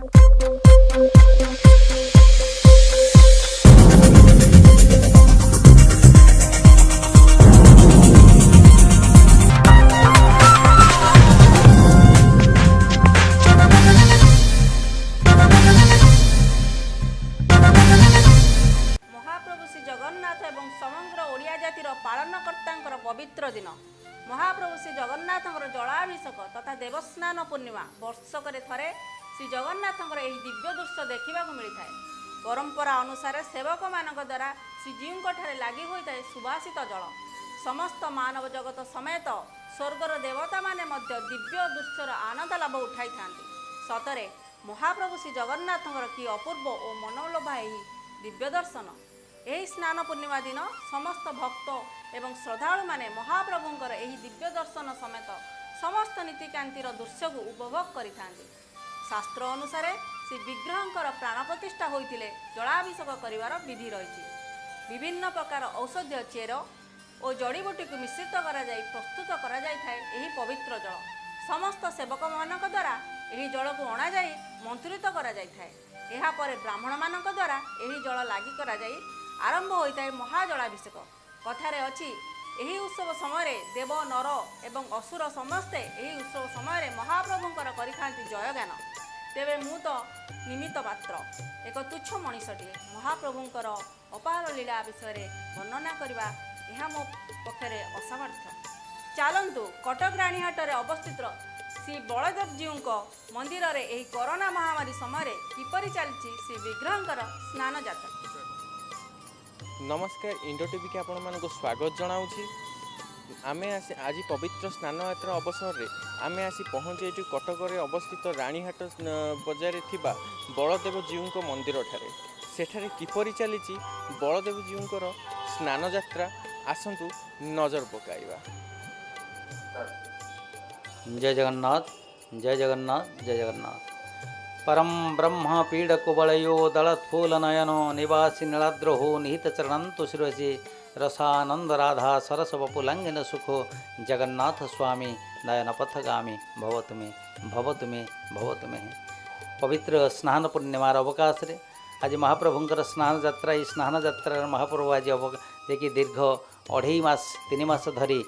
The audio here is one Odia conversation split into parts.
ମହାପ୍ରଭୁ ଶ୍ରୀ ଜଗନ୍ନାଥ ଏବଂ ସମଗ୍ର ଓଡ଼ିଆ ଜାତିର ପାଳନକର୍ତ୍ତାଙ୍କର ପବିତ୍ର ଦିନ। ମହାପ୍ରଭୁ ଶ୍ରୀ ଜଗନ୍ନାଥଙ୍କର ଜଳାଭିଷେକ ତଥା ଦେବସ୍ନାନ ପୂର୍ଣ୍ଣିମା। ବର୍ଷକରେ ଥରେ ଶ୍ରୀ ଜଗନ୍ନାଥଙ୍କର ଏହି ଦିବ୍ୟ ଦୃଶ୍ୟ ଦେଖିବାକୁ ମିଳିଥାଏ। ପରମ୍ପରା ଅନୁସାରେ ସେବକମାନଙ୍କ ଦ୍ୱାରା ଶ୍ରୀଜୀଉଙ୍କଠାରେ ଲାଗି ହୋଇଥାଏ ସୁବାସିତ ଜଳ। ସମସ୍ତ ମାନବ ଜଗତ ସମେତ ସ୍ୱର୍ଗର ଦେବତାମାନେ ମଧ୍ୟ ଦିବ୍ୟ ଦୃଶ୍ୟର ଆନନ୍ଦ ଲାଭ ଉଠାଇଥାନ୍ତି। ସତରେ ମହାପ୍ରଭୁ ଶ୍ରୀ ଜଗନ୍ନାଥଙ୍କର କି ଅପୂର୍ବ ଓ ମନୋଲୋଭା ଏହି ଦିବ୍ୟ ଦର୍ଶନ! ଏହି ସ୍ନାନ ପୂର୍ଣ୍ଣିମା ଦିନ ସମସ୍ତ ଭକ୍ତ ଏବଂ ଶ୍ରଦ୍ଧାଳୁମାନେ ମହାପ୍ରଭୁଙ୍କର ଏହି ଦିବ୍ୟ ଦର୍ଶନ ସମେତ ସମସ୍ତ ନୀତିକାନ୍ତିର ଦୃଶ୍ୟକୁ ଉପଭୋଗ କରିଥାନ୍ତି। ଶାସ୍ତ୍ର ଅନୁସାରେ ଶ୍ରୀ ବିଗ୍ରହଙ୍କର ପ୍ରାଣ ପ୍ରତିଷ୍ଠା ହୋଇଥିଲେ ଜଳାଭିଷେକ କରିବାର ବିଧି ରହିଛି। ବିଭିନ୍ନ ପ୍ରକାର ଔଷଧୀୟ ଚେର ଓ ଜଡ଼ିବୁଟିକୁ ମିଶ୍ରିତ କରାଯାଇ ପ୍ରସ୍ତୁତ କରାଯାଇଥାଏ ଏହି ପବିତ୍ର ଜଳ। ସମସ୍ତ ସେବକମାନଙ୍କ ଦ୍ୱାରା ଏହି ଜଳକୁ ଅଣାଯାଇ ମନ୍ତ୍ରିତ କରାଯାଇଥାଏ। ଏହାପରେ ବ୍ରାହ୍ମଣମାନଙ୍କ ଦ୍ୱାରା ଏହି ଜଳ ଲାଗି କରାଯାଇ ଆରମ୍ଭ ହୋଇଥାଏ ମହାଜଳାଭିଷେକ। କଥାରେ ଅଛି, ଏହି ଉତ୍ସବ ସମୟରେ ଦେବ, ନର ଏବଂ ଅସୁର ସମସ୍ତେ ଏହି ଉତ୍ସବ ସମୟରେ ମହାପ୍ରଭୁଙ୍କର କରିଥାନ୍ତି ଜୟଗାନ। ତେବେ ମୁଁ ତ ନିମିତ୍ତ ମାତ୍ର, ଏକ ତୁଚ୍ଛ ମଣିଷଟିଏ। ମହାପ୍ରଭୁଙ୍କର ଅପାର ଲୀଳା ବିଷୟରେ ବର୍ଣ୍ଣନା କରିବା, ଏହା ମୋ ପକ୍ଷରେ ଅସାମର୍ଥ୍ୟ। ଚାଲନ୍ତୁ, କଟକ ରାଣୀହାଟରେ ଅବସ୍ଥିତ ଶ୍ରୀ ବଳଦେବଜୀଉଙ୍କ ମନ୍ଦିରରେ ଏହି କରୋନା ମହାମାରୀ ସମୟରେ କିପରି ଚାଲିଛି ଶ୍ରୀ ବିଗ୍ରହଙ୍କର ସ୍ନାନ ଯାତ୍ରା। ନମସ୍କାର, ଇଣ୍ଡୋ ଟିଭିକି ଆପଣମାନଙ୍କୁ ସ୍ୱାଗତ ଜଣାଉଛି। ଆମେ ଆସି ଆଜି ପବିତ୍ର ସ୍ନାନଯାତ୍ରା ଅବସରରେ ଆମେ ଆସି ପହଞ୍ଚି ଏଠି କଟକରେ ଅବସ୍ଥିତ ରାଣୀହାଟ ବଜାରରେ ଥିବା ବଳଦେବ ଜୀଉଙ୍କ ମନ୍ଦିରଠାରେ। ସେଠାରେ କିପରି ଚାଲିଛି ବଳଦେବ ଜୀଉଙ୍କର ସ୍ନାନଯାତ୍ରା, ଆସନ୍ତୁ ନଜର ପକାଇବା। ଜୟ ଜଗନ୍ନାଥ, ଜୟ ଜଗନ୍ନାଥ, ଜୟ ଜଗନ୍ନାଥ। ପରମ ବ୍ରହ୍ମ ପୀଡ଼କୁବଳୟୋ ଦଳତ୍ଫୁଲ ନୟନ ନିବାସୀ ନୀଳାଦ୍ରୋହ ନିହିତ ଚରଣନ୍ତୁ ଶିରସି ରସାନନ୍ଦ ରାଧା ସରସ ବପୁ ଲଙ୍ଘନ ସୁଖ ଜଗନ୍ନାଥ ସ୍ୱାମୀ ନୟନ ପଥଗାମୀ ଭବ ତୁମେ, ଭବ ତୁମେ, ଭବ ତୁମେ। ପବିତ୍ର ସ୍ନାନ ପୂର୍ଣ୍ଣିମାର ଅବକାଶରେ ଆଜି ମହାପ୍ରଭୁଙ୍କର ସ୍ନାନ ଯାତ୍ରା। ଏହି ସ୍ନାନ ଯାତ୍ରାର ମହାପ୍ରଭୁ ଆଜି ଅବ ଯେ ଦୀର୍ଘ 2.5 ମାସ, 3 ମାସ ଧରି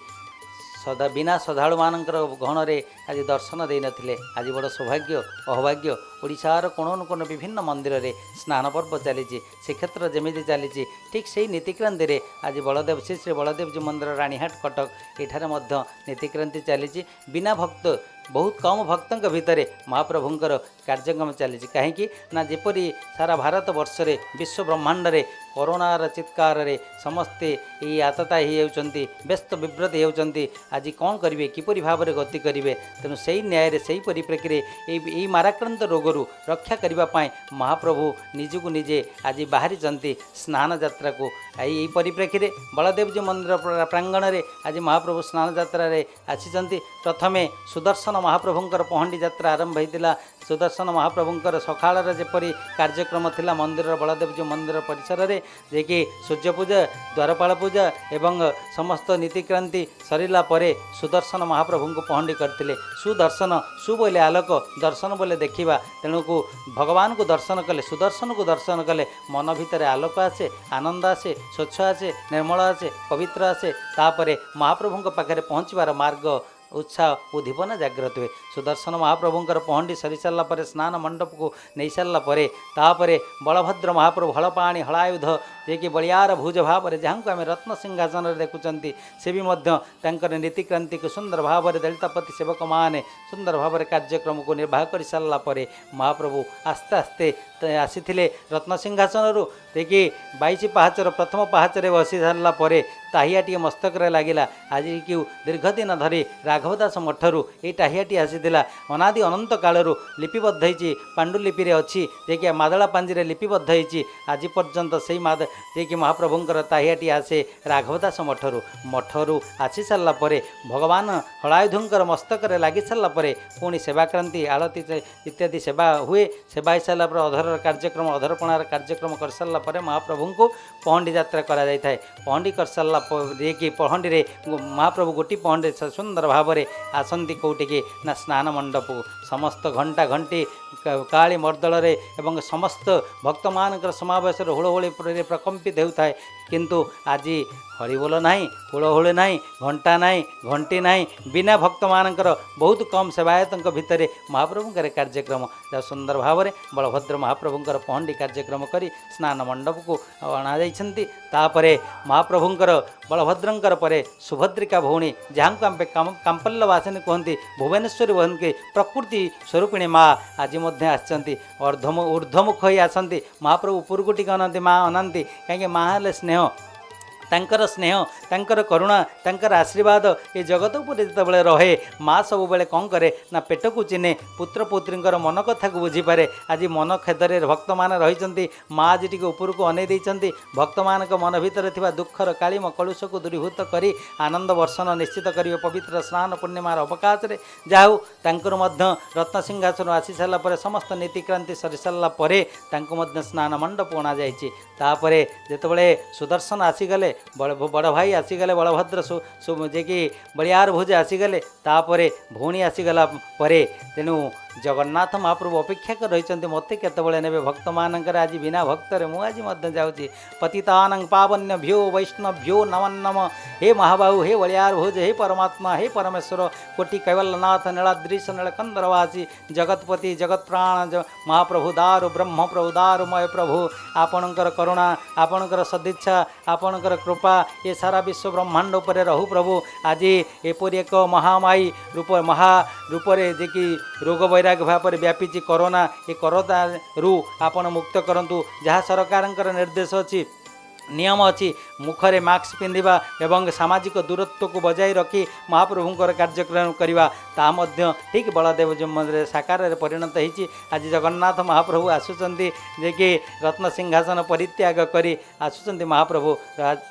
ସଦା ବିନା ଶ୍ରଦ୍ଧାଳୁମାନଙ୍କର ଗହଣରେ ଆଜି ଦର୍ଶନ ଦେଇନଥିଲେ। ଆଜି ବଡ଼ ସୌଭାଗ୍ୟ ଅହଭାଗ୍ୟ, ଓଡ଼ିଶାର କୋଣ ଅନୁକୋଣ ବିଭିନ୍ନ ମନ୍ଦିରରେ ସ୍ନାନ ପର୍ବ ଚାଲିଛି। ଶ୍ରୀକ୍ଷେତ୍ର ଯେମିତି ଚାଲିଛି, ଠିକ୍ ସେଇ ନୀତିକ୍ରାନ୍ତିରେ ଆଜି ବଳଦେବ ଶ୍ରୀ ଶ୍ରୀ ବଳଦେବଜୀ ମନ୍ଦିର, ରାଣୀହାଟ, କଟକ, ଏଠାରେ ମଧ୍ୟ ନୀତିକ୍ରାନ୍ତି ଚାଲିଛି। ବିନା ଭକ୍ତ, ବହୁତ କମ୍ ଭକ୍ତଙ୍କ ଭିତରେ ମହାପ୍ରଭୁଙ୍କର କାର୍ଯ୍ୟକ୍ରମ ଚାଲିଛି। କାହିଁକି ନା ଯେପରି ସାରା ଭାରତ ବର୍ଷରେ, ବିଶ୍ୱ ବ୍ରହ୍ମାଣ୍ଡରେ କରୋନାର ଚିତ୍କାରରେ ସମସ୍ତେ ଏଇ ଆତତାୟୀ ହେଇଯାଉଛନ୍ତି, ବ୍ୟସ୍ତ ବିବ୍ରତ ହେଉଛନ୍ତି, ଆଜି କ'ଣ କରିବେ, କିପରି ଭାବରେ ଗତି କରିବେ। ତେଣୁ ସେଇ ନ୍ୟାୟରେ, ସେଇ ପରିପ୍ରେକ୍ଷୀରେ ଏଇ ମାରାକ୍ରାନ୍ତ ରୋଗରୁ ରକ୍ଷା କରିବା ପାଇଁ ମହାପ୍ରଭୁ ନିଜକୁ ନିଜେ ଆଜି ବାହାରିଛନ୍ତି ସ୍ନାନ ଯାତ୍ରାକୁ। ଏଇ ପରିପ୍ରେକ୍ଷୀରେ ବଳଦେବଜୀ ମନ୍ଦିର ପ୍ରାଙ୍ଗଣରେ ଆଜି ମହାପ୍ରଭୁ ସ୍ନାନ ଯାତ୍ରାରେ ଆସିଛନ୍ତି। ପ୍ରଥମେ ସୁଦର୍ଶନ ମହାପ୍ରଭୁଙ୍କର ପହଣ୍ଡି ଯାତ୍ରା ଆରମ୍ଭ ହୋଇଥିଲା। ସୁଦର୍ଶନ ମହାପ୍ରଭୁଙ୍କର ସକାଳର ଯେପରି କାର୍ଯ୍ୟକ୍ରମ ଥିଲା ମନ୍ଦିରର, ବଳଦେବଜୀ ମନ୍ଦିର ପରିସରରେ, ଯିଏକି ସୂର୍ଯ୍ୟ ପୂଜା, ଦ୍ୱାରପାଳ ପୂଜା ଏବଂ ସମସ୍ତ ନୀତିକ୍ରାନ୍ତି ସରିଲା ପରେ ସୁଦର୍ଶନ ମହାପ୍ରଭୁଙ୍କୁ ପହଣ୍ଡି କରିଥିଲେ। ସୁଦର୍ଶନ, ସୁ ବୋଇଲେ ଆଲୋକ, ଦର୍ଶନ ବୋଲେ ଦେଖିବା। ତେଣୁକୁ ଭଗବାନଙ୍କୁ ଦର୍ଶନ କଲେ, ସୁଦର୍ଶନକୁ ଦର୍ଶନ କଲେ ମନ ଭିତରେ ଆଲୋକ ଆସେ, ଆନନ୍ଦ ଆସେ, ସ୍ୱଚ୍ଛ ଆସେ, ନିର୍ମଳ ଆସେ, ପବିତ୍ର ଆସେ। ତାପରେ ମହାପ୍ରଭୁଙ୍କ ପାଖରେ ପହଞ୍ଚିବାର ମାର୍ଗ, ଉତ୍ସାହ, ଉଦ୍ଦୀପନା ଜାଗ୍ରତ ହୁଏ। ସୁଦର୍ଶନ ମହାପ୍ରଭୁଙ୍କର ପହଣ୍ଡି ସରିସାରିଲା ପରେ, ସ୍ନାନ ମଣ୍ଡପକୁ ନେଇସାରିଲା ପରେ, ତାପରେ ବଳଭଦ୍ର ମହାପ୍ରଭୁ, ହଳପାଣି ହଳାୟୁଧ, ଯିଏକି ବଳିଆର ଭୁଜ ଭାବରେ ଯାହାଙ୍କୁ ଆମେ ରତ୍ନ ସିଂହାସନରେ ଦେଖୁଛନ୍ତି, ସେ ବି ମଧ୍ୟ ତାଙ୍କର ନୀତିକ୍ରାନ୍ତିକୁ ସୁନ୍ଦର ଭାବରେ ଦଳିତାପତି ସେବକମାନେ ସୁନ୍ଦର ଭାବରେ କାର୍ଯ୍ୟକ୍ରମକୁ ନିର୍ବାହ କରିସାରିଲା ପରେ ମହାପ୍ରଭୁ ଆସ୍ତେ ଆସ୍ତେ ଆସିଥିଲେ ରତ୍ନ ସିଂହାସନରୁ। ଦେଖି 22 ପାହାଚର ପ୍ରଥମ ପାହାଚରେ ବସି ସାରିଲା ପରେ ଟାହିଆଟିଏ ମସ୍ତକରେ ଲାଗିଲା। ଆଜିକୁ ଦୀର୍ଘ ଦିନ ଧରି ରାଘବ ଦାସ ମଠରୁ ଏଇ ଟାହିଆଟି ଆସିଥିଲା। ଅନାଦି ଅନନ୍ତ କାଳରୁ ଲିପିବଦ୍ଧ ହେଇଛି, ପାଣ୍ଡୁଲିପିରେ ଅଛି, ଯିଏକି ମାଦଳା ପାଞ୍ଜିରେ ଲିପିବଦ୍ଧ ହେଇଛି। ଆଜି ପର୍ଯ୍ୟନ୍ତ ସେଇ ମାଦ ଯିଏକି ମହାପ୍ରଭୁଙ୍କର ତାହିଆଟି ଆସେ ରାଘବ ଦାସ ମଠରୁ। ମଠରୁ ଆସି ସାରିଲା ପରେ ଭଗବାନ ହଳାୟୁଧଙ୍କର ମସ୍ତକରେ ଲାଗି ସାରିଲା ପରେ ପୁଣି ସେବାକ୍ରାନ୍ତି, ଆଳତି ଇତ୍ୟାଦି ସେବା ହୁଏ। ସେବା ହେଇସାରିଲା ପରେ ଅଧରର କାର୍ଯ୍ୟକ୍ରମ, ଅଧରପଣାର କାର୍ଯ୍ୟକ୍ରମ କରିସାରିଲା ପରେ ମହାପ୍ରଭୁଙ୍କୁ ପହଣ୍ଡି ଯାତ୍ରା କରାଯାଇଥାଏ। ପହଣ୍ଡି କରିସାରିଲା ଯିଏକି ପହଣ୍ଡିରେ ମହାପ୍ରଭୁ ଗୋଟି ପହଣ୍ଡିରେ ସୁନ୍ଦର ଭାବରେ ଆସନ୍ତି କେଉଁଠିକି ନା ସ୍ନାନ ମଣ୍ଡପକୁ। ସମସ୍ତ ଘଣ୍ଟା ଘଣ୍ଟି, କାଳି ମର୍ଦ୍ଦଳରେ ଏବଂ ସମସ୍ତ ଭକ୍ତମାନଙ୍କର ସମାବେଶରେ ହୁଳହୁଳିରେ ପ୍ରକମ୍ପିତ ହେଉଥାଏ। କିନ୍ତୁ ଆଜି ହରିବୋଲ ନାହିଁ, ହୁଳହୁଳି ନାହିଁ, ଘଣ୍ଟା ନାହିଁ, ଘଣ୍ଟି ନାହିଁ। ବିନା ଭକ୍ତମାନଙ୍କର ବହୁତ କମ୍ ସେବାୟତଙ୍କ ଭିତରେ ମହାପ୍ରଭୁଙ୍କର କାର୍ଯ୍ୟକ୍ରମ ଯାହା ସୁନ୍ଦର ଭାବରେ ବଳଭଦ୍ର ମହାପ୍ରଭୁଙ୍କର ପହଣ୍ଡି କାର୍ଯ୍ୟକ୍ରମ କରି ସ୍ନାନ ମଣ୍ଡପକୁ ଅଣାଯାଇଛନ୍ତି। ତାପରେ ମହାପ୍ରଭୁଙ୍କର ବଳଭଦ୍ରଙ୍କର ପରେ ସୁଭଦ୍ରିକା ଭଉଣୀ, ଯାହାଙ୍କୁ ଆମେ କାମ୍ପଲ୍ୟବାସିନୀ କୁହନ୍ତି, ଭୁବନେଶ୍ୱରୀ କୁହନ୍ତି, ପ୍ରକୃତି ସ୍ୱରୂପିଣୀ ମା ଆଜି ମଧ୍ୟ ଆସିଛନ୍ତି। ଉର୍ଦ୍ଧ୍ୱମୁଖ ହୋଇ ଆସନ୍ତି ମହାପ୍ରଭୁ, ଉପରକୁ ଟିକେ ଅନାନ୍ତି, ମା ଅନାନ୍ତି। କାହିଁକି ମା ହେଲେ ସ୍ନେହ, ତାଙ୍କର ସ୍ନେହ, ତାଙ୍କର କରୁଣା, ତାଙ୍କର ଆଶୀର୍ବାଦ ଏ ଜଗତ ଉପରେ ଯେତେବେଳେ ରହେ, ମା ସବୁବେଳେ କ'ଣ କରେ ନା ପେଟକୁ ଚିହ୍ନେ, ପୁତ୍ର ପୌତ୍ରୀଙ୍କର ମନ କଥାକୁ ବୁଝିପାରେ। ଆଜି ମନ ଖେଦରେ ଭକ୍ତମାନେ ରହିଛନ୍ତି, ମା ଆଜି ଟିକେ ଉପରକୁ ଅନେଇ ଦେଇଛନ୍ତି। ଭକ୍ତମାନଙ୍କ ମନ ଭିତରେ ଥିବା ଦୁଃଖର କାଳିମ କଳୁଷକୁ ଦୂରୀଭୂତ କରି ଆନନ୍ଦ ବର୍ଷଣ ନିଶ୍ଚିତ କରିବେ ପବିତ୍ର ସ୍ନାନ ପୂର୍ଣ୍ଣିମାର ଅବକାଶରେ। ଯାହା ହଉ, ତାଙ୍କର ମଧ୍ୟ ରତ୍ନସିଂହାସନ ଆସି ସାରିଲା ପରେ, ସମସ୍ତ ନୀତିକ୍ରାନ୍ତି ସରିସାରିଲା ପରେ ତାଙ୍କୁ ମଧ୍ୟ ସ୍ନାନ ମଣ୍ଡପ ଅଣାଯାଇଛି। ତାପରେ ଯେତେବେଳେ ସୁଦର୍ଶନ ଆସିଗଲେ, ବଡ଼ ଭାଇ ଆସିଗଲେ, ବଳଭଦ୍ର ଯିଏକି ବଳିଆର ଭୁଜ ଆସିଗଲେ, ତାପରେ ଭଉଣୀ ଆସିଗଲା ପରେ ତେଣୁ ଜଗନ୍ନାଥ ମହାପ୍ରଭୁ ଅପେକ୍ଷା କରି ରହିଛନ୍ତି, ମୋତେ କେତେବେଳେ ନେବେ ଭକ୍ତମାନଙ୍କର। ଆଜି ବିନା ଭକ୍ତରେ ମୁଁ ଆଜି ମଧ୍ୟ ଯାଉଛି। ପତିତାନଂ ପାବନ୍ୟ ଭ୍ୟୋ ବୈଷ୍ଣଭ୍ୟୋ ନମନ୍ନମ। ହେ ମହାବାହୁ, ହେ ବଳିଆର ଭୁଜ, ହେ ପରମାତ୍ମା, ହେ ପରମେଶ୍ୱର, କୋଟି କୈବଲ୍ୟନାଥ, ନୀଳାଦ୍ରିଶ ନୀଳକନ୍ଦରବାସୀ, ଜଗତପତି, ଜଗତ ପ୍ରାଣ ମହାପ୍ରଭୁ, ଦାରୁ ବ୍ରହ୍ମ ପ୍ରଭୁ, ଦାରୁମୟ ପ୍ରଭୁ, ଆପଣଙ୍କର କରୁଣା, ଆପଣଙ୍କର ସଦିଚ୍ଛା, ଆପଣଙ୍କର କୃପା ଏ ସାରା ବିଶ୍ୱ ବ୍ରହ୍ମାଣ୍ଡ ଉପରେ ରହୁ ପ୍ରଭୁ। ଆଜି ଏପରି ଏକ ମହାମାୟୀ ରୂପ, ମହା ରୂପରେ ଯେ କି ରୋଗ ବୈରାଗ ଭାବରେ ବ୍ୟାପିଛି କରୋନା, ଏ କରୋନାରୁ ଆପଣ ମୁକ୍ତ କରନ୍ତୁ। ଯାହା ସରକାରଙ୍କର ନିର୍ଦ୍ଦେଶ ଅଛି, ନିୟମ ଅଛି, ମୁଖରେ ମାସ୍କ ପିନ୍ଧିବା ଏବଂ ସାମାଜିକ ଦୂରତ୍ୱକୁ ବଜାୟ ରଖି ମହାପ୍ରଭୁଙ୍କର କାର୍ଯ୍ୟକ୍ରମ କରିବା, ତାହା ମଧ୍ୟ ଠିକ୍ ବଳଦେବ ମନ୍ଦିରରେ ସାକାରରେ ପରିଣତ ହେଇଛି। ଆଜି ଜଗନ୍ନାଥ ମହାପ୍ରଭୁ ଆସୁଛନ୍ତି, ଯେ କି ରତ୍ନ ସିଂହାସନ ପରିତ୍ୟାଗ କରି ଆସୁଛନ୍ତି ମହାପ୍ରଭୁ।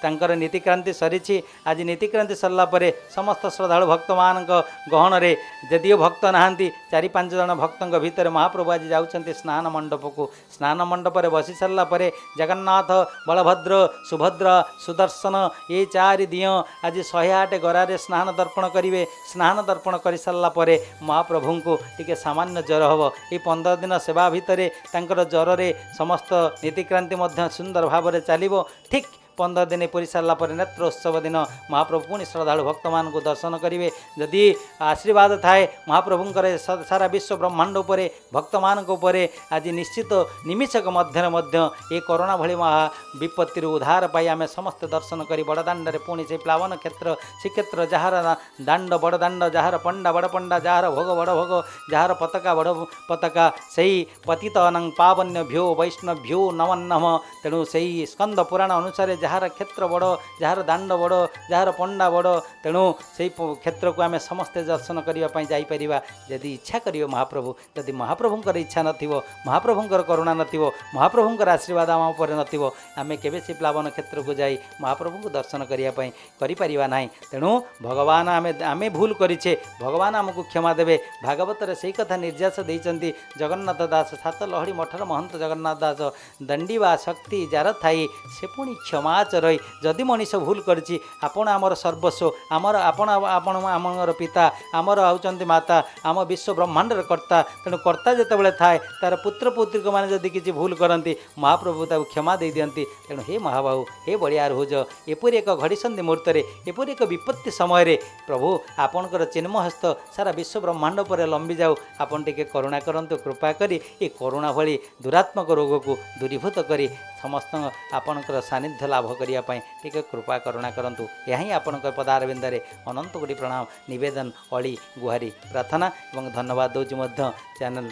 ତାଙ୍କର ନୀତିକ୍ରାନ୍ତି ସରିଛି। ଆଜି ନୀତିକ୍ରାନ୍ତି ସରିଲା ପରେ ସମସ୍ତ ଶ୍ରଦ୍ଧାଳୁ ଭକ୍ତମାନଙ୍କ ଗହଣରେ, ଯଦିଓ ଭକ୍ତ ନାହାନ୍ତି, 4-5 ଜଣ ଭକ୍ତଙ୍କ ଭିତରେ ମହାପ୍ରଭୁ ଆଜି ଯାଉଛନ୍ତି ସ୍ନାନ ମଣ୍ଡପକୁ। ସ୍ନାନ ମଣ୍ଡପରେ ବସି ସାରିଲା ପରେ ଜଗନ୍ନାଥ, ବଳଭଦ୍ର, ସୁଭଦ୍ରା, ସୁଦର୍ଶନ ଏ ଚାରି ଦିଅଁ ଆଜି 108 ଗରାରେ ସ୍ନାନ ଦର୍ପଣ କରିବେ। ସ୍ନାନ ଦର୍ପଣ କରିସାରିଲା ପରେ ମହାପ୍ରଭୁଙ୍କୁ ଟିକେ ସାମାନ୍ୟ ଜ୍ୱର ହେବ। ଏଇ 15 ଦିନ ସେବା ଭିତରେ ତାଙ୍କର ଜ୍ୱରରେ ସମସ୍ତ ନୀତିକ୍ରାନ୍ତି ମଧ୍ୟ ସୁନ୍ଦର ଭାବରେ ଚାଲିବ। ଠିକ୍ 15 ଦିନ ପୁରି ସାରିଲା ପରେ ନେତ୍ରୋତ୍ସବ ଦିନ ମହାପ୍ରଭୁ ପୁଣି ଶ୍ରଦ୍ଧାଳୁ ଭକ୍ତମାନଙ୍କୁ ଦର୍ଶନ କରିବେ। ଯଦି ଆଶୀର୍ବାଦ ଥାଏ ମହାପ୍ରଭୁଙ୍କର ସାରା ବିଶ୍ୱ ବ୍ରହ୍ମାଣ୍ଡ ଉପରେ, ଭକ୍ତମାନଙ୍କ ଉପରେ, ଆଜି ନିଶ୍ଚିତ ନିମିଷକ ମଧ୍ୟରେ ମଧ୍ୟ ଏ କରୋନା ଭଳି ମହା ବିପତ୍ତିରୁ ଉଦ୍ଧାର ପାଇ ଆମେ ସମସ୍ତେ ଦର୍ଶନ କରି ବଡ଼ଦାଣ୍ଡରେ ପୁଣି ସେଇ ପ୍ଲାବନ କ୍ଷେତ୍ର, ଶ୍ରୀକ୍ଷେତ୍ର, ଯାହାର ଦାଣ୍ଡ ବଡ଼ ଦାଣ୍ଡ, ଯାହାର ପଣ୍ଡା ବଡ଼ ପଣ୍ଡା, ଯାହାର ଭୋଗ ବଡ଼ ଭୋଗ, ଯାହାର ପତାକା ବଡ଼ ପତାକା, ସେଇ ପତିତ ଅନଂ ପାବନ୍ୟ ଭ୍ୟୋ ବୈଷ୍ଣଭ୍ୟୋ ନମଃ ନମଃ। ତେଣୁ ସେଇ ସ୍କନ୍ଦ ପୁରାଣ ଅନୁସାରେ ଯାହାର କ୍ଷେତ୍ର ବଡ଼, ଯାହାର ଦାଣ୍ଡ ବଡ଼, ଯାହାର ପଣ୍ଡା ବଡ଼, ତେଣୁ ସେଇ କ୍ଷେତ୍ରକୁ ଆମେ ସମସ୍ତେ ଦର୍ଶନ କରିବା ପାଇଁ ଯାଇପାରିବା ଯଦି ଇଚ୍ଛା କରିବେ ମହାପ୍ରଭୁ। ଯଦି ମହାପ୍ରଭୁଙ୍କର ଇଚ୍ଛା ନଥିବ, ମହାପ୍ରଭୁଙ୍କର କରୁଣା ନଥିବ, ମହାପ୍ରଭୁଙ୍କର ଆଶୀର୍ବାଦ ଆମ ଉପରେ ନଥିବ, ଆମେ କେବେ ସେ ପ୍ଲାବନ କ୍ଷେତ୍ରକୁ ଯାଇ ମହାପ୍ରଭୁଙ୍କୁ ଦର୍ଶନ କରିବା ପାଇଁ କରିପାରିବା ନାହିଁ। ତେଣୁ ଭଗବାନ, ଆମେ ଭୁଲ କରିଛେ, ଭଗବାନ ଆମକୁ କ୍ଷମା ଦେବେ। ଭାଗବତରେ ସେଇ କଥା ନିର୍ଯାସ ଦେଇଛନ୍ତି ଜଗନ୍ନାଥ ଦାସ, ସାତ ଲହଡ଼ି ମଠର ମହନ୍ତ ଜଗନ୍ନାଥ ଦାସ। ଦଣ୍ଡିବା ଶକ୍ତି ଯାର ଥାଇ, ସେ ପୁଣି କ୍ଷମା ଚରଇ। ଯଦି ମଣିଷ ଭୁଲ କରିଛି, ଆପଣ ଆମର ସର୍ବସ୍ୱ, ଆମର ଆପଣ, ଆପଣ ଆମର ପିତା, ଆମର ହେଉଛନ୍ତି ମାତା, ଆମ ବିଶ୍ୱ ବ୍ରହ୍ମାଣ୍ଡର କର୍ତ୍ତା। ତେଣୁ କର୍ତ୍ତା ଯେତେବେଳେ ଥାଏ, ତାର ପୁତ୍ର ପୌତ୍ରିକମାନେ ଯଦି କିଛି ଭୁଲ କରନ୍ତି, ମହାପ୍ରଭୁ ତାକୁ କ୍ଷମା ଦେଇଦିଅନ୍ତି। ତେଣୁ ହେ ମହାବାହୁ, ହେ ବଳିଆର ଭୁଜ, ଏପରି ଏକ ଘଡ଼ିସନ୍ଧି ମୁହୂର୍ତ୍ତରେ, ଏପରି ଏକ ବିପତ୍ତି ସମୟରେ ପ୍ରଭୁ ଆପଣଙ୍କର ଚିନ୍ମୟ ହସ୍ତ ସାରା ବିଶ୍ୱ ବ୍ରହ୍ମାଣ୍ଡ ଉପରେ ଲମ୍ବି ଯାଉ। ଆପଣ ଟିକେ କରୁଣା କରନ୍ତୁ, କୃପା କରି ଏ କରୁଣା ଭଳି ଦୁରାତ୍ମକ ରୋଗକୁ ଦୂରୀଭୂତ କରି ସମସ୍ତଙ୍କ ଆପଣଙ୍କର ସାନ୍ନିଧ୍ୟ ଲାଭ କରିବା ପାଇଁ ଟିକେ କୃପା କରୁଣା କରନ୍ତୁ। ଏହା ହିଁ ଆପଣଙ୍କ ପଦାରବିନ୍ଦରେ ଅନନ୍ତ କୋଟି ପ୍ରଣାମ, ନିବେଦନ, ଅଳି, ଗୁହାରି, ପ୍ରାର୍ଥନା ଏବଂ ଧନ୍ୟବାଦ ଦେଉଛି ମଧ୍ୟ। ଚ୍ୟାନେଲ୍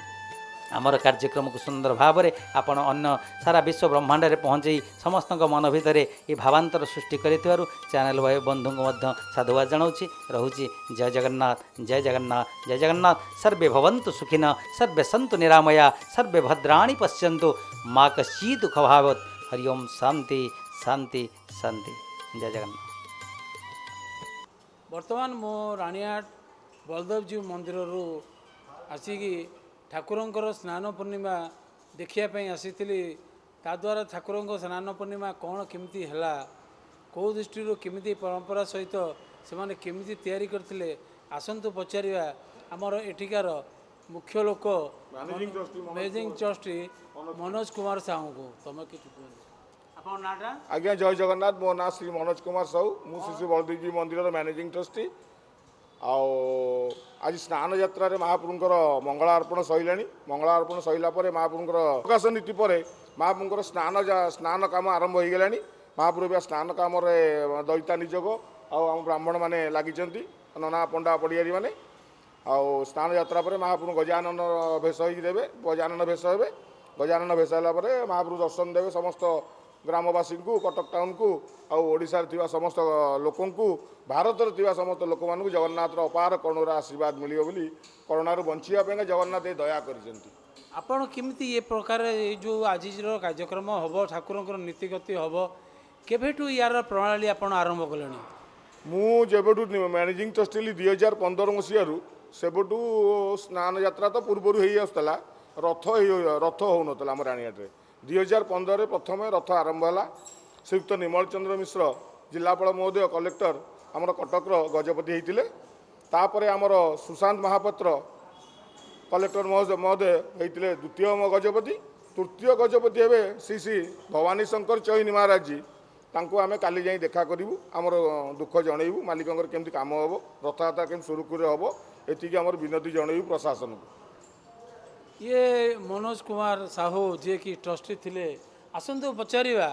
ଆମର କାର୍ଯ୍ୟକ୍ରମକୁ ସୁନ୍ଦର ଭାବରେ ଆପଣ ଅନ୍ୟ ସାରା ବିଶ୍ୱ ବ୍ରହ୍ମାଣ୍ଡରେ ପହଞ୍ଚେଇ ସମସ୍ତଙ୍କ ମନ ଭିତରେ ଏ ଭାବାନ୍ତର ସୃଷ୍ଟି କରିଥିବାରୁ ଚ୍ୟାନେଲ୍ ଭାଇ ବନ୍ଧୁଙ୍କୁ ମଧ୍ୟ ସାଧୁବାଦ ଜଣାଉଛି। ରହୁଛି। ଜୟ ଜଗନ୍ନାଥ, ଜୟ ଜଗନ୍ନାଥ, ଜୟ ଜଗନ୍ନାଥ। ସର୍ବେ ଭବନ୍ତୁ ସୁଖିନ, ସର୍ବେ ସନ୍ତୁ ନିରାମୟା, ସର୍ବେ ଭଦ୍ରାଣି ପଶ୍ୟନ୍ତୁ, ମା କଶ୍ଚିତ୍ ଦୁଃଖ ଭାବତ୍। ହରି ଓମ୍ ଶାନ୍ତି। ଶାନ୍ତି ଶାନ୍ତି। ଜୟ ଜଗନ୍ନାଥ। ବର୍ତ୍ତମାନ ମୁଁ ରାଣୀହାଟ ବଳଦେବଜୀଉ ମନ୍ଦିରରୁ ଆସିକି ଠାକୁରଙ୍କର ସ୍ନାନ ପୂର୍ଣ୍ଣିମା ଦେଖିବା ପାଇଁ ଆସିଥିଲି। ତାଦ୍ୱାରା ଠାକୁରଙ୍କ ସ୍ନାନ ପୂର୍ଣ୍ଣିମା କ'ଣ କେମିତି ହେଲା, କେଉଁ ଦୃଷ୍ଟିରୁ କେମିତି ପରମ୍ପରା ସହିତ ସେମାନେ କେମିତି ତିଆରି କରିଥିଲେ, ଆସନ୍ତୁ ପଚାରିବା ଆମର ଏଠିକାର ମୁଖ୍ୟ ଲୋକ, ମ୍ୟାନେଜିଂ ଟ୍ରଷ୍ଟି ମନୋଜ କୁମାର ସାହୁଙ୍କୁ। ତମେ କିଛି କୁହନ୍ତୁ, ଆପଣଙ୍କ ନାଁଟା? ଆଜ୍ଞା, ଜୟ ଜଗନ୍ନାଥ। ମୋ ନାଁ ଶ୍ରୀ ମନୋଜ କୁମାର ସାହୁ। ମୁଁ ଶ୍ରୀ ଶ୍ରୀ ବଳଦେବଜୀ ମନ୍ଦିରର ମ୍ୟାନେଜିଂ ଟ୍ରଷ୍ଟି। ଆଉ ଆଜି ସ୍ନାନ ଯାତ୍ରାରେ ମହାପ୍ରଭୁଙ୍କର ମଙ୍ଗଳା ଅର୍ପଣ ସରିଲାଣି। ମଙ୍ଗଳା ଅର୍ପଣ ସରିଲା ପରେ, ମହାପ୍ରଭୁଙ୍କର ପ୍ରକାଶ ନୀତି ପରେ ମହାପ୍ରଭୁଙ୍କର ସ୍ନାନ କାମ ଆରମ୍ଭ ହୋଇଗଲାଣି। ମହାପ୍ରଭୁ ଏବେ ସ୍ନାନ କାମରେ ଦଇତା ନିଯୋଗ ଆଉ ଆମ ବ୍ରାହ୍ମଣମାନେ ଲାଗିଛନ୍ତି, ନନା, ପଣ୍ଡା, ପଡ଼ିଆରୀ ମାନେ। ଆଉ ସ୍ନାନ ଯାତ୍ରା ପରେ ମହାପ୍ରଭୁ ଗଜାନନ ବେଶ ହେଇକି ଦେବେ, ଗଜାନନ ବେଶ ହେବେ। ଗଜାନନ ବେଶ ହେଲା ପରେ ମହାପ୍ରଭୁ ଦର୍ଶନ ଦେବେ ସମସ୍ତ ଗ୍ରାମବାସୀଙ୍କୁ, କଟକ ଟାଉନକୁ ଆଉ ଓଡ଼ିଶାରେ ଥିବା ସମସ୍ତ ଲୋକଙ୍କୁ, ଭାରତରେ ଥିବା ସମସ୍ତ ଲୋକମାନଙ୍କୁ ଜଗନ୍ନାଥର ଅପାର କରୁଣାର ଆଶୀର୍ବାଦ ମିଳିବ ବୋଲି, କରୋନାରୁ ବଞ୍ଚିବା ପାଇଁକା ଜଗନ୍ନାଥ ଏ ଦୟା କରିଛନ୍ତି। ଆପଣ କେମିତି ଏ ପ୍ରକାର ଏଇ ଯେଉଁ ଆଜିର କାର୍ଯ୍ୟକ୍ରମ ହେବ, ଠାକୁରଙ୍କର ନୀତିଗତି ହେବ, କେବେଠୁ ୟାର ପ୍ରଣାଳୀ ଆପଣ ଆରମ୍ଭ କଲେଣି? ମୁଁ ଯେବେଠୁ ମ୍ୟାନେଜିଂ ଟ୍ରଷ୍ଟି ହେଲି 2015 ମସିହାରୁ, ସେବେଠୁ। ସ୍ନାନ ଯାତ୍ରା ତ ପୂର୍ବରୁ ହେଇ ଆସୁଥିଲା, ରଥ ହେଉନଥିଲା ଆମ ରାଣୀହାଟରେ। 2015ରେ ପ୍ରଥମେ ରଥ ଆରମ୍ଭ ହେଲା। ଶ୍ରୀଯୁକ୍ତ ନିର୍ମଳ ଚନ୍ଦ୍ର ମିଶ୍ର, ଜିଲ୍ଲାପାଳ ମହୋଦୟ, କଲେକ୍ଟର ଆମର କଟକର, ଗଜପତି ହେଇଥିଲେ। ତାପରେ ଆମର ସୁଶାନ୍ତ ମହାପାତ୍ର, କଲେକ୍ଟର ମହୋଦୟ ହେଇଥିଲେ ଦ୍ୱିତୀୟ ଗଜପତି। ତୃତୀୟ ଗଜପତି ହେବେ ଶ୍ରୀ ଶ୍ରୀ ଭବାନୀ ଶଙ୍କର ଚଇନି ମହାରାଜଜୀ। ତାଙ୍କୁ ଆମେ କାଲି ଯାଇ ଦେଖା କରିବୁ, ଆମର ଦୁଃଖ ଜଣେଇବୁ, ମାଲିକଙ୍କର କେମିତି କାମ ହେବ, ରଥଯାତ୍ରା କେମିତି ସୁରୁଖୁରୁରେ ହେବ, ଏତିକି ଆମର ବିନତି ଜଣେଇବୁ ପ୍ରଶାସନକୁ। ଇଏ ମନୋଜ କୁମାର ସାହୁ, ଯିଏକି ଟ୍ରଷ୍ଟି ଥିଲେ। ଆସନ୍ତୁ ପଚାରିବା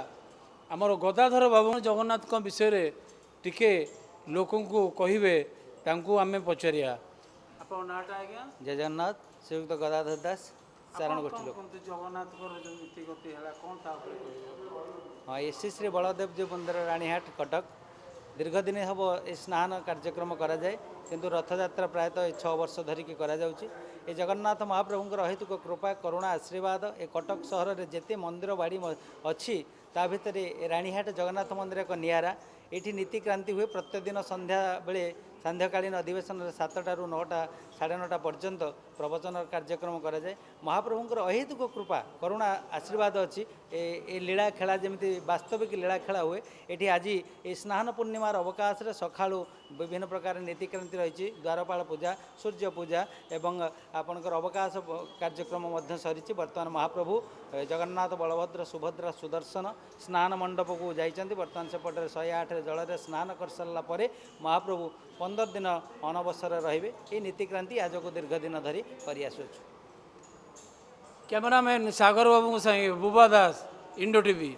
ଆମର ଗଦାଧର ବାବୁ, ଜଗନ୍ନାଥଙ୍କ ବିଷୟରେ ଟିକେ ଲୋକଙ୍କୁ କହିବେ। ତାଙ୍କୁ ଆମେ ପଚାରିବା। ଆପଣଙ୍କ ନାଁଟା ଆଜ୍ଞା? ଜୟ ଜଗନ୍ନାଥ। ଶ୍ରୀଯୁକ୍ତ ଗଦାଧର ଦାସ, ଚାରଣ ଗୋଷ୍ଠୀ ଲୋକ। କୁହନ୍ତୁ, ଜଗନ୍ନାଥଙ୍କର ଯେଉଁ ନୀତିଗତି ହେଲା, କ'ଣ ତା ଉପରେ କହିବେ? ହଁ, ଏ ଶ୍ରୀ ଶ୍ରୀ ବଳଦେବଜୀଉ ମନ୍ଦିର, ରାଣୀହାଟ, କଟକ। ଦୀର୍ଘ ଦିନ ହେବ ଏ ସ୍ନାନ କାର୍ଯ୍ୟକ୍ରମ କରାଯାଏ, କିନ୍ତୁ ରଥଯାତ୍ରା ପ୍ରାୟତଃ ଏ 6 ବର୍ଷ ଧରିକି କରାଯାଉଛି। ଏ ଜଗନ୍ନାଥ ମହାପ୍ରଭୁଙ୍କର ଅହେତୁକ କୃପା, କରୁଣା, ଆଶୀର୍ବାଦ। ଏ କଟକ ସହରରେ ଯେତେ ମନ୍ଦିର ବାଡ଼ି ଅଛି, ତା ଭିତରେ ଏ ରାଣୀହାଟ ଜଗନ୍ନାଥ ମନ୍ଦିର ଏକ ନିଆରା। ଏଇଠି ନୀତିକ୍ରାନ୍ତି ହୁଏ ପ୍ରତ୍ୟେକ ଦିନ ସନ୍ଧ୍ୟା ବେଳେ। ସାନ୍ଧ୍ୟକାଳୀନ ଅଧିବେଶନରେ 7ଟାରୁ 9ଟା, 9:30 ପର୍ଯ୍ୟନ୍ତ ପ୍ରବଚନ କାର୍ଯ୍ୟକ୍ରମ କରାଯାଏ। ମହାପ୍ରଭୁଙ୍କର ଅହେତୁକ କୃପା, କରୁଣା, ଆଶୀର୍ବାଦ ଅଛି। ଏ ଲୀଳା ଖେଳା ଯେମିତି ବାସ୍ତବିକ ଲୀଳା ଖେଳା ହୁଏ ଏଠି। ଆଜି ଏ ସ୍ନାନ ପୂର୍ଣ୍ଣିମାର ଅବକାଶରେ ସକାଳୁ ବିଭିନ୍ନ ପ୍ରକାର ନୀତିକ୍ରାନ୍ତି ରହିଛି। ଦ୍ୱାରପାଳ ପୂଜା, ସୂର୍ଯ୍ୟ ପୂଜା ଏବଂ ଆପଣଙ୍କର ଅବକାଶ କାର୍ଯ୍ୟକ୍ରମ ମଧ୍ୟ ସରିଛି। ବର୍ତ୍ତମାନ ମହାପ୍ରଭୁ ଜଗନ୍ନାଥ, ବଳଭଦ୍ର, ସୁଭଦ୍ରା, ସୁଦର୍ଶନ ସ୍ନାନ ମଣ୍ଡପକୁ ଯାଇଛନ୍ତି। ବର୍ତ୍ତମାନ ସେପଟରେ 108 ଜଳରେ ସ୍ନାନ କରିସାରିଲା ପରେ ମହାପ୍ରଭୁ 15 ଦିନ ଅନବସର ରହିବେ। ଏହି ନୀତିକ୍ରାନ୍ତି ଆଜକୁ ଦୀର୍ଘ ଦିନ ଧରି କରିଆସୁଅଛୁ। କ୍ୟାମେରାମ୍ୟାନ୍ ସାଗର ବାବୁଙ୍କ ସାଙ୍ଗେ ବୁବା ଦାସ, ଇଣ୍ଡୋ ଟିଭି।